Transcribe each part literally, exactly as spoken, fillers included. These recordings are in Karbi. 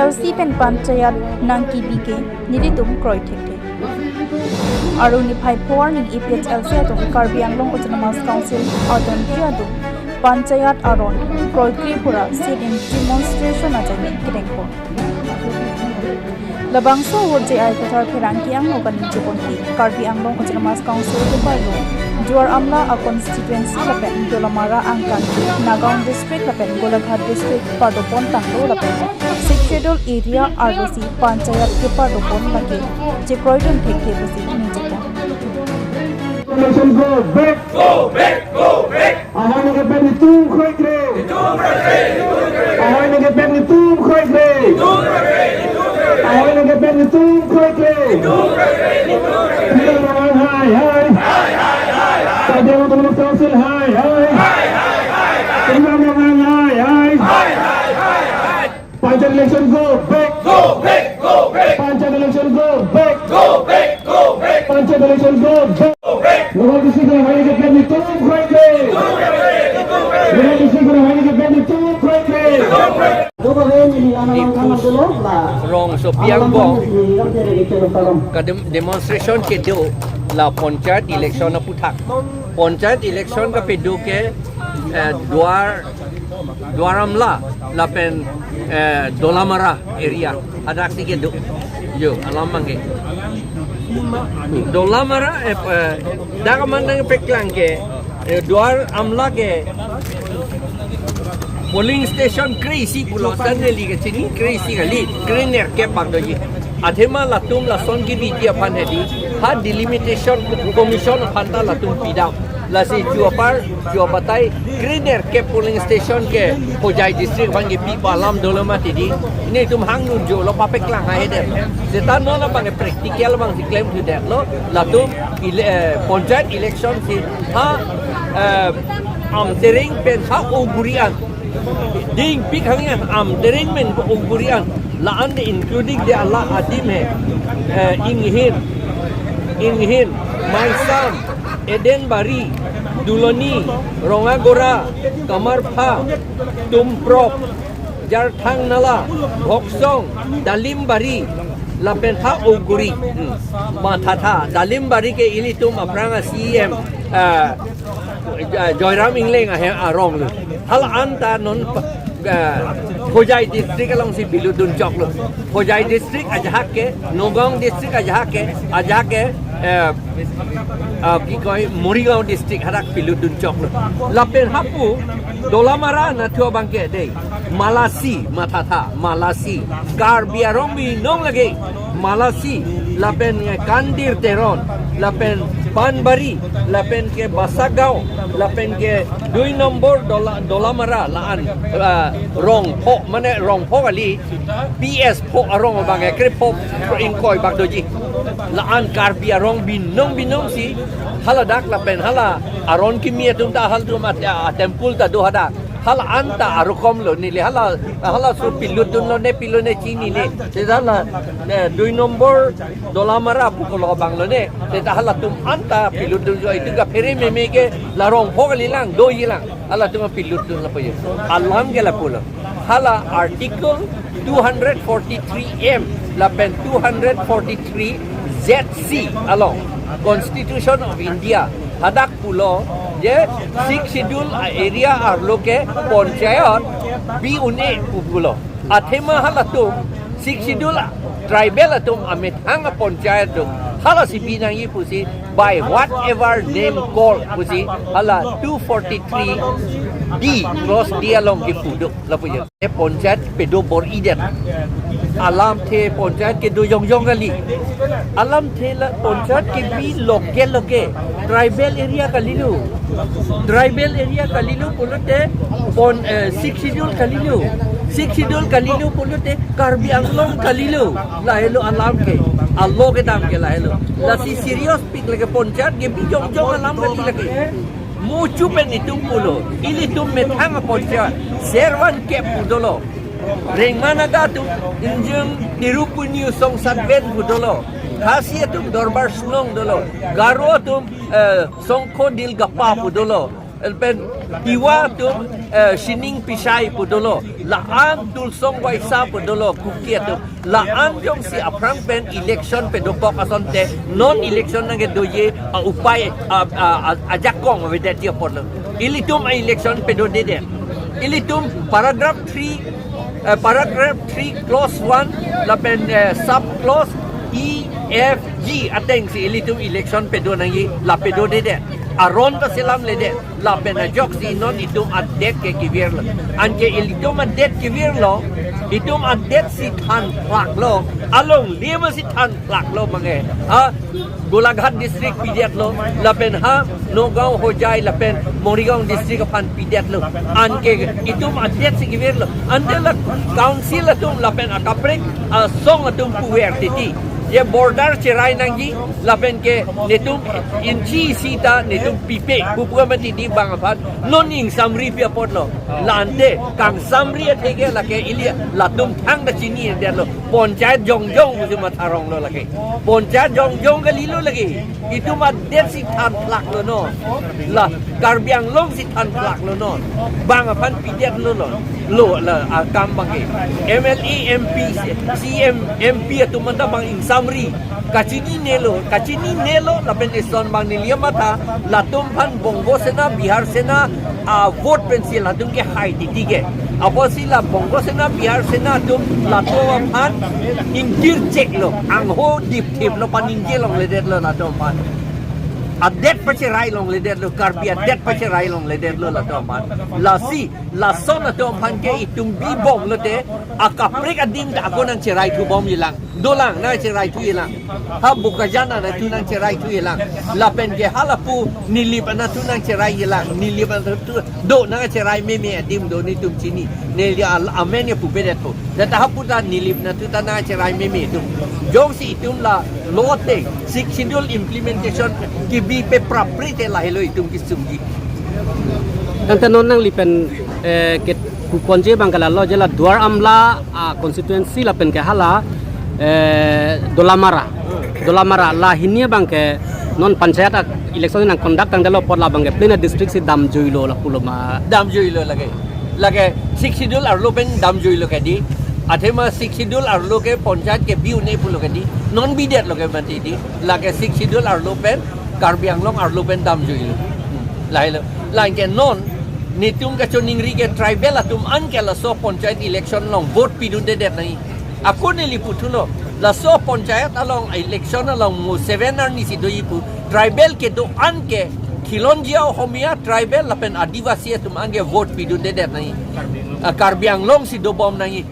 L C pen panchayat nangkebi ke nelitum kroi thekthe. Aru niphai pho arni A P H L C atum Karbi Anglong Autonomous Council adonji atum panchayat aron kroikre pura sit-in demonstration ajai kedengpon. Labangso ahut J I Kathar pherangke angno kaningje ponji, Karbi Anglong Autonomous Council keparlo Duar Amla a constituency lapen Dolamara angkan Nagaon district lapen Golaghat district pardopon tanglo lapen Sixth Schedule area arlosi panchayat kepardopon lake chekroidun thekthe pusi ningjepon. Nation go back. Go back, go back. Ahoi nangkepet netum kroikre. Ahoi nangkepet netum kroikre. Ahoi nangkepet netum kroikre. Karbi Anglong hai hai. Karbi Anglong Autonomous Council hai hai. Karbi Anglong hai hai. Panchayat election go back. Go back, go back. Panchayat election go back. Go back, go back. Panchayat election go back. Go back. Nagaon district ahoi nangkepet netum kroikre. Nagaon district ahoi nangkepet netum kroikre. Rongsopi angbong kadem demonstration kedo la panchayat election aputhak. Panchayat election kapado ke, eh, Duar Duar Amla lapen, eh, Dolamara area hadaksi kedo. Jo, alam abangke. Dolamara, eh, eh, dak aman nangpeklang ke, eh, Duar Amla ke polling station kre-isi pulo, suddenly kechini kre-isi kali, krenerkep bak doji. Athema latum lason kebiji aphan hedi, ha delimitation commission aphan ta latum pidam. Lasi ju apar, ju abatai, krenerkep polling station ke Hojai district aphan kepi pu alam dolo mati di. Nelitum hangdun jolo, papeklang ha eder. Seta non abang practical abangsi klemthu detlo, latum ele-, eh, panchayat election si ha, eh, Amtereng pen ha Oguri an. Dingpik hangya Amtereng pen Oguri an. La-an de including de ala adim he. Eh, Inghin. Inghin. Maisam. Edenbari. Duloni. Rongagora. Kamarpha. Tumprok. Jarthangnala. Bhoksong. Dalimbari. Lapen ha Oguri. Hmm. Mathatha. Dalimbari ke ilitum aphrang a C E M. Eh, eh, Joyram Engleng ahem arong lo. Hala-an ta non pa-, eh, Hojai district alongsi pilutdun choklo. Hojai district ajahak ke, Nagaon district ajahak ke, ajahak ke, eh, eh, ki koi Morigaon district hadak pilutdun choklo. Lapen hapu Dolamara nathu abangke dei. Malasi, mathatha, Malasi. Karbi arong binong lake. Malasi, lapen ke Kandir Teron, lapen Panbari, lapen ke Basagaon, lapen ke dui nombor Dola-, Dolamara, la-an, ah, Rongpho, mane Rongpho kali, P S Pho arong abang, eh, krepho ingkoi bak doji. La-an Karbi arong binong binong si, haladak lapen hala aron kimi atum ta halatum at-, a temple ta do hadak. Hala-an ta arukom lo neli hala, hala so pilutdunlo ne pilo ne chinine. Seta la, eh, dui nombor Dolamara pu kolo abang lo ne. Seta halatum anta pilutdunlo, itum kaphere meme ke la Rongpho kalilang, dojilang. Halatum pilutdun lapu jo. Alam ke lapulo. Hala Article two hundred forty-three M lapen two hundred forty-three Z C along Constitution of India hadak pulo je Sixth Schedule area arlo ke panchayat bi un-e pu pulo. Athema halatum Sixth Schedule tribal atum amethang a panchayat do, halasi bi nangji pusi by whatever name called pusi hala two forty-three D, clause D along kipu do lapu jo. E panchayat kedo bor-i det. Alamthe panchayat kedo jongjong kali. Alamthe la panchayat kebi loge loge. Tribal area kalilo. Tribal area kalilo pulote pon, eh, Sixth Schedule kalilo. Sixth Schedule kalilo pulote Karbi Anglong kalilo. Lahelo alam ke. Alo kedam ke lahelo. Lasi serious pik lake panchayat kebi jongjong alam kali lake. Muchu pen itum pulo, ilitum methang a panchayat, Servan kep pu dolo. Rengma Naga atum ingjum Tirupuni Songsat Ben pu dolo. Khasi atum Dorbar Snong dolo. Garo atum, eh, Songkho Dilgapa pu dolo. Pen Tiwa atum, eh, sining pisai pu dolo, la-an Tursong Waisa pu dolo, Kuki atum, la-an jongsi aphrang pen election pedopok asonte, non election nangkedoji a-upai, a, a, a, ajakong avedetji apotlo. Ilitum a-election pedodedet. Ilitum paragraph three, eh, paragraph three clause one lapen, eh, sub clause E, F, G atengsi ilitum election pedo nangji, la pedodedet. Aron ta selamledet. Lapen ajoksi non itum adet ke kevirlo. Anke ilitum adet kevirlo, itum adet si thanplaklo, alongle masi thanplaklo mange. Ha Golaghat district pidetlo, lapen ha Nagaon, Hojai lapen Morigaon district aphan pidetlo. Anke itum adet si kevirlo. Ante la council atum lapen akaprek asong atum puver titi, je border cherai nangji, lapen ke netum inchi isi ta netum pipe pu pu amatiti bang aphan non ingsamripi apotlo. La ante kangsamri atheke lake ili latum thangta chinidetlo. Panchayat jongjong pusi matharonglo lake. Panchayat jongjong kalilo lake. Itum adet si thanplaklo non. La Karbi Anglong si thanplaklo non. Bang aphan pidetlo non. Lo la akam abangke. M L A, M P, C M, M P atum anta bang ingsamri. Kachininelo, kachininelo, lapen ison bang neli amatha, latum aphan Bongo Sena, Bihar Sena, a vote pensi latum kehai titi ke. Apotsi la Bongo Sena, Bihar Sena atum latum aphan ingkircheklo, angho dipthiplo, paningje longledetlo latum aphan. Adet pacherai longledetlo, Karbi adet pacherai longledetlo latum aphan. Lasi, lason atum aphan ke itum bibom lote, akaprek adim ta ako nangcherai thubomjilang. Dolang nangcherai thujilang. Ha Bokajan anatthu nangcherai thujilang. Lapen ke halapu Nilip anatthu nangcherai jilang. Nilip anatthu do nangcherai meme adim do netum chini. Neli al amen ya pupedetpo. Data hapu ta Nilip anatthu ta nangcherai meme atum. Jongsi itum la lo ateng Sixth Schedule implementation kebi pe prapri te lahelo itum kesungji. Ante non nangli pen, eh, ke puponji abang ke lalo je la Duar Amla, ah, constituency lapen ke hala, eh, Dolamara. Dolamara la hini abang ke non panchayat election nangconduct tangdetlo apot labang ke plena district si damjuilo lapulo ma. Damjuilo lake. Lake Sixth Schedule arlo pen damjuilo kedi. Athema Sixth Schedule arlo ke panchayat kebi un-e pulo kedi. Non bidetlo ke mati di. Lake Sixth Schedule arlo pen, Karbi Anglong arlo pen damjuilo. Hmm. Lahelo. Lake non netum kachoningri ke tribal atum an ke laso panchayat election along vote pidundedet nangji. Ako neli puthulo, laso panchayat along election along mo seven arni si doji pu, tribal kedo an ke khilonjia Ohomia, tribal lapen Adivasi atum an ke vote pidundedet nangji. Ah, Karbi Anglong si dobom nangji.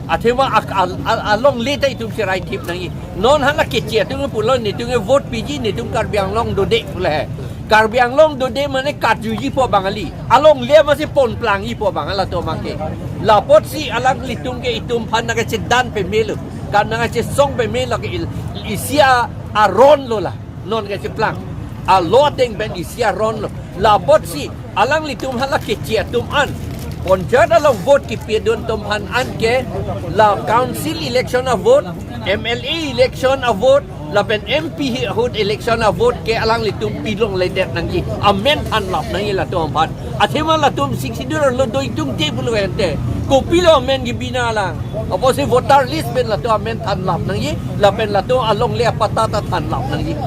Athema ak-, al-, al-, alongle ta itum cherai thip nangji. Non hala keche atum pulo netum ke vote piji, netum Karbi Anglong dode pulo he. Karbi Anglong dode mane katjuji po bangali. Alongle masi ponplangji po bang latum abangke. Lapotsi alanglitum ke itum aphan nangkachedan pemelo. Kan nangkachesong pemelo ke il-, isi a aron lo la. Non kacheplang. Alo ateng pen isi aron lo. Lapotsi alanglitum hala keche atum an, panchayat along vote kepidun atum aphan an ke la council election a vote, M L A election a vote, lapen M P ahut election a vote ke alanglitum pilongledet nangji. Amen thanlap nangji latum aphan. Athema latum Sixth Schedule arlo do itum te pulo ente. Kopilo amen kebi nang alang. Apotsi voter list pen latum amen thanlap nangji. Lapen latum alongle apatta ta thanlap nangji.